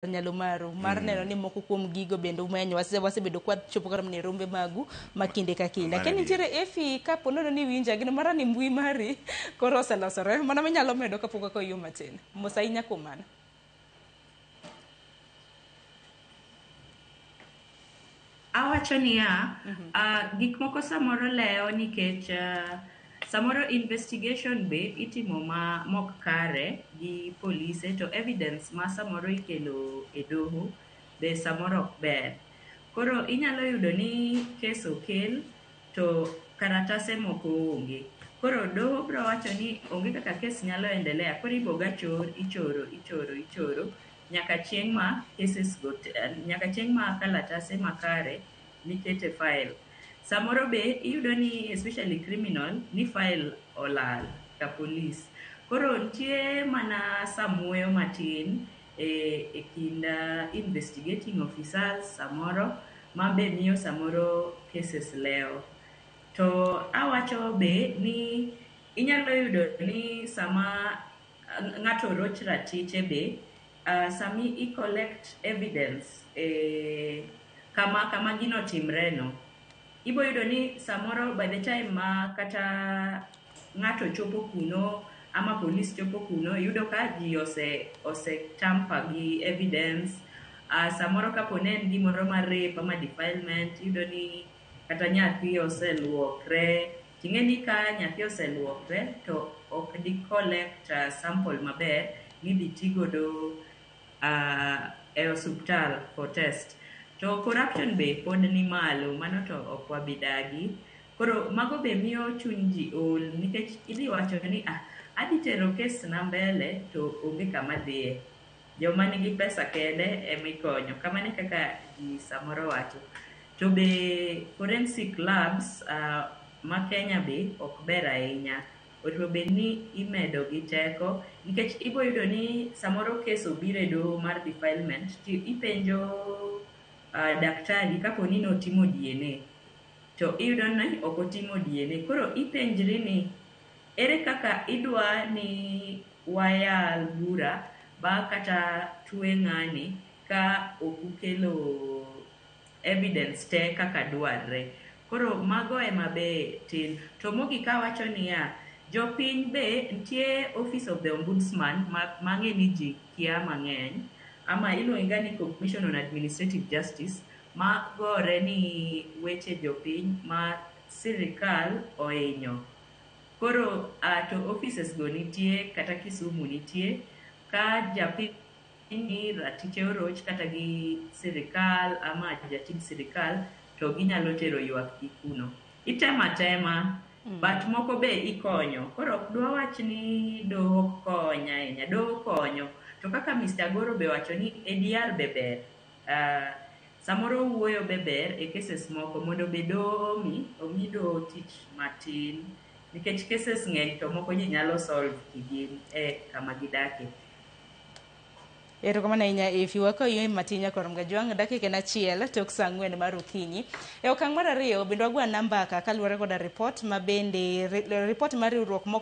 Nyalo maru mar neno ni moko kuom gigo bende umenyo wasebedo kwa chopo kata mana e rombe magu ma kinde ka kinde. Mano Akia adier. nitiere Efi kapo nono ni iwinja gino mara ni mbui mari koro oselosore mano minyalo medo kapok wakawo yo matin. Mos ahinya kuom mano. Awacho niya, gik moko samoro lewo nikech samoro investigation be itimo ma mok kare gi polise to evidence ma samoro ikelo e doho be samoro ok ber. Koro inyalo yudo ni kes okel to karatase moko onge. Koro doho bro wacho ni onge kaka kes nyalo endelea, koro ibo ga chor, ichoro, ichoro, ichoro nyaka chieng' ma cases go, nyaka chieng' ma kalatase makare nikete file. Samoro be iyudo ni especially criminal ni file olal ka police. Koro nitie mana samuoyo matin e kind investigating officers samoro ma be miyo samoro cases lewo. To awacho be ni inyalo yudo ni sama ng'ato roch ratiche be, sami i collect evidence e kama gino timre no, ibo yudo ni samoro by the time ma kata ng'ato chopo kuno ama police chopo kuno, yudo ka ji ose tamper gi evidence. Samoro kapo ne en gimoro mar rape ama defilement, iyudo ni kata nyathi oseluokre. Ting'e ni ka nyathi oseluokre to ok di collect sample maber midhi tigodo e osuptal for test. To corruption be pod ni malo, mano to ok wabi dagi. Koro mago be miyo chuny ji ol nikech idhi wacho ni adhi tero kes na mbele to onge kama dhiye. Joma nigi pesa kende ema ikonyo. Kamano e kaka ji samoro wacho. To be forensic labs ma Kenya be ok ber ahinya. Onego bed ni imedo gi teko nikech ibo yudo ni samoro kes obiro e doho mar defilement to ipenjo daktari kapo ni notimo DNA to iyudo ni ok otimo DNA. Koro ipenjri ni ere kaka idwa ni wayal bura ba kata twe ng'ani ka ok ukelo evidence te kaka dwarre. Koro mago ema be tin. To mogik awacho niya, jopiny be nitie office of the ombudsman mang'e ni ji kia mang'eny ama iluonge ga ni Commission on Administrative Justice ma gore ni weche jopiny ma sirikal ohinyo. Koro to offices go nitie kata Kisumu nitie ka japiny ni ratiche oroch kata gi sirikal ama jatij sirikal to ginyalo tero ywak gi kuno. Itemo atema but moko be ikonyo. Koro ok dwa wach ni doho kony ahinya, doho konyo. To kaka Mr. Agoro be wacho ni ADR be ber. Samoro wuoyo be ber e cases moko mondo be doho omi doho tich matin nikech cases ng'eny to moko ji nyalo solve kigin e kama gidake. Erokamano ahinya Efi, wakawo yweyo matin nyakor Mgajwang' dakika en achiel tok saa ang'wen mar okinyi. E okang' mar ariyo bende wagwa nambaka kaluwore koda ripot ma bende ripot mar riwruok moko.